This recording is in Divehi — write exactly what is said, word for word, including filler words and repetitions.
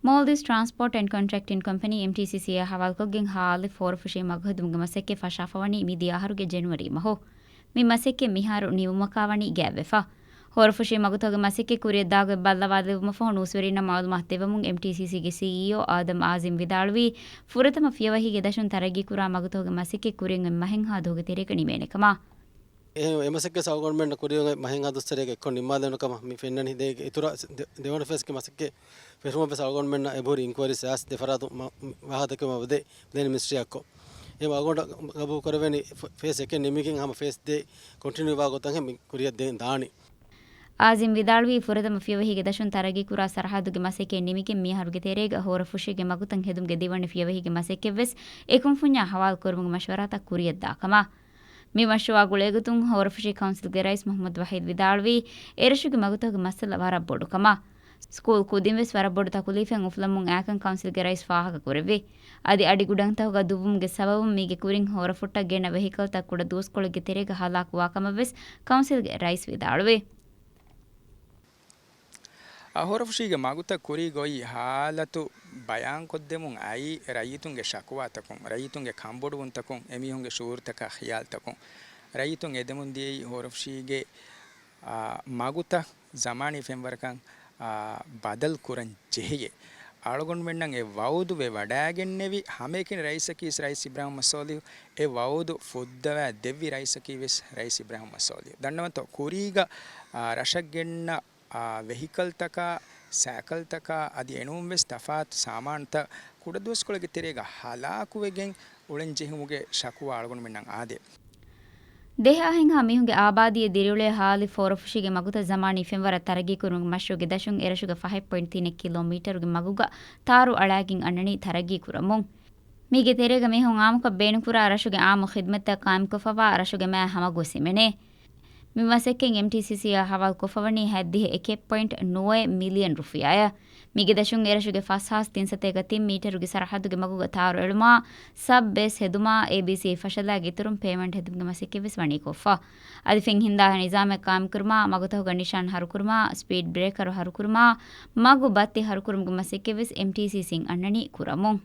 މޯލްޑިވްސް ޓްރާންސްޕޯޓް އެންޑް ކޮންޓްރެކްޓިން ކަމްޕަނީ، އެމްޓީސީސީ، އާ ހަވާލުކޮށްގެން ހާލި ހޯރަފުށީ މަގުހެދުމުގެ މަސައްކަތް ފަށާފަވަނީ މިދިޔަ އަހަރުގެ ޖެނުއަރީ މަހު. މި މަސައްކަތް މިހާރު ނިމުމަކާ ވަނީ ގާތްވެފަ. ހޯރަފުށީ މަގުތަކުގެ މަސައްކަތް ކުރިއަށްދާގޮތް ބައްލަވާލެވުމަށްފަހު ނޫސްވެރިންނަށް މައުލޫމާތު ދެވެމުން އެމްޓީސީސީގެ ސީއީއޯ އާދަމް އާޒިމް ވިދާޅުވީ، ފުރަތަމަ ފިޔަވަހީގެ ދަށުން ތަރައްގީކުރާ މަގުތަކުގެ މަސައްކަތް ކުރިއަށް އޮތް މަހެއްހާ ދުވަހުގެ ތެރޭގަ ނިމޭނެ ކަމަށް. އެހެން އެ މަސައްކަތް އަޅުގަނޑުމެންނަށް ކުރިއަށް އޮތް މަހެއްހާ ދުވަސްވަރެއްގަ އެއްކޮށް ނިންމާލެވުނު ކަމަށް މި ފެންނަނީ. ދޭ އިތުރަށް ދެ-، ދެވަނަ ފޭސްގެ މަސައްކަތް ފެށުމަށް ވެސް އަޅުގަނޑުމެންނަށް އެބަހުރި އިންކުއަރީސް އައިސް ދެފަރާތު މަ-، ވާހަކަ ދެކެވުމަށް ވަދެ ޕްލޭން މިނިސްޓްރީއަށް ކޮށް. އެ އަޅުގަނޑަށް ގަބޫލު ކުރެވެނީ ފޭ-، ފޭސް އެކެއް ނިމިގެން ހަމަ ފޭސް ދޭއް ކޮންޓިނިއު ވާ ގޮތަށް މި ކުރިއަށް ދޭން ދާނީ. އާޒިމް ވިދާޅުވީ، ފުރަތަމަ ފިޔަވަހީގެ ދަށުން ތަރައްގީކުރާ ސަރަހައްދުގެ މަސައްކަތް ނިމިގެން މިއަހަރުގެ ތެރޭގަ ހޯރަފުށީގެ މަގުތައް ހެދުމުގެ ދިވެން ފިޔަވަހީގެ މަސައްކަތްވެސް އެކުންފުންޏާ ހަވާލު ކުރުމުގެ މަޝްވަރާތައް ކުރިއަށްދާ ކަމަށް. މި މަޝްރޫއާ ގުޅޭގޮތުން ހޯރަފުށީ ކައުންސިލްގެ ރައީސް މުޙައްމަދު ވަޙީދު ވިދާޅުވީ، އެރަށުގެ މަގުތަކުގެ މައްސަލަ ވަރަށް ބޮޑު ކަމަށް. ސްކޫލް ކުދިން ވެސް ވަރަށް ބޮޑު ތަކުލީފެއް އުފުލަމުން އައިކަން ކައުންސިލްގެ ރައީސް ފާހަގަ ކުރެއްވި. އަދި އަޑިގުޑަންތަކުގަ ދުއްވުމުގެ ސަބަބުން މީގެ ކުރިން ހޯރަފުށަށް ގެންނަ ވެހިކަލްތައް ކުޑަ ދުވަސްކޮޅެއްގެ ތެރޭގަ ހަލާކުވާ ކަމަށް ވެސް ކައުންސިލްގެ ރައީސް ވިދާޅުވި. އަ، ހޯރަފުށީގެ މަގުތައް ކުރީގަ އޮތް ހާލަތު ބަޔާންކޮށްދެމުން އައީ ރައްޔިތުންގެ ޝަކުވާތަކުން، ރައްޔިތުންގެ ކަންބޮޑުވުންތަކުން، އެމީހުންގެ ޝުޢޫރުތަކާ ޚިޔާލްތަކުން. ރައްޔިތުން އެދެމުން ދިޔައީ ހޯރަފުށީގެ، އާ، މަގުތައް ޒަމާނީ ފެންވަރަކަށް، އާ، ބަދަލު ކުރަން ޖެހިއޭ. އަޅުގަނޑުމެންނަށް އެ ވައުދު ވެވަޑައިގެންނެވި ހަމައެކަނި ރައީސަކީ ވެސް ރައީސް އިބްރާހިމް މުޙައްމަދު ޞާލިޙު، އެ ވައުދު ފުއްދަވާ ދެއްވި ރައީސަކީ ވެސް ރައީސް އިބްރާހިމް މުޙައްމަދު ޞާލިޙު. ދަންނަވަންތޯ، ކުރީގަ، އާ، ރަށަށް ގެންނަ، އާ، ވެހިކަލްތަކާ، ސައިކަލްތަކާ އަދި އެނޫން ވެސް ތަފާތު ސާމާނުތައް ކުޑަ ދުވަސްކޮޅެއްގެ ތެރޭގަ ހަލާކުވެގެން އުޅެން ޖެހުމުގެ ޝަކުވާ އަޅުގަނޑުމެންނަށް އާދޭ. ދެހާހެއްހާ މީހުންގެ އާބާދީއެއް ދިރިއުޅޭ ހާލި ހޯރަފުށީގެ މަގުތައް ޒަމާނީ ފެންވަރަށް ތަރައްގީކުރުމުގެ މަޝްރޫޢުގެ ދަށުން އެރަށުގެ ފަހެއް ޕޮއިންޓް ތިނެއް ކިލޯމީޓަރުގެ މަގުގަ ތާރު އަޅާގެން އަންނަނީ ތަރައްގީ ކުރަމުން. މީގެ ތެރޭގަ މީހުން އާއްމުކޮށް ބޭނުންކުރާ ރަށުގެ އާއްމު ޚިދުމަތްތައް ޤާއިމްކޮށްފަވާ ރަށުގެ މާތް ހަމަގޮސް ހިމެނޭ. މި މަސައްކަތް އެމްޓީސީސީއާ ހަވާލުކޮށްފަވަނީ ހަތްދިހަ އެކެއް ޕޮއިންޓް ނުވައެއް މިލިއަން ރުފިޔާއަށް. މީގެ ދަށުން އެރަށުގެ ފަސް ހާސް ތިންސަތޭކަ ތިން މީޓަރުގެ ސަރަހައްދުގެ މަގުގަ ތާރު އެޅުމާ، ސަބް ބޭސް ހެދުމާ، އޭބީސީ ފަށަލާގެ އިތުރުން ޕޭވަންޓް ހެދުމުގެ މަސައްކަތްވެސް ވަނީ ކޮށްފަ. އަދި ފެން ހިންދާ ނިޒާމެއް ޤާއިމްކުރުމާ، މަގުތަކުގަ ނިޝާން ހަރުކުރުމާ، ސްޕީޑް ބްރޭކަރު ހަރުކުރުމާ، މަގު ބައްތި ހަރުކުރުމުގެ މަސައްކަތްވެސް އެމްޓީސީސީން އަންނަނީ ކުރަމުން.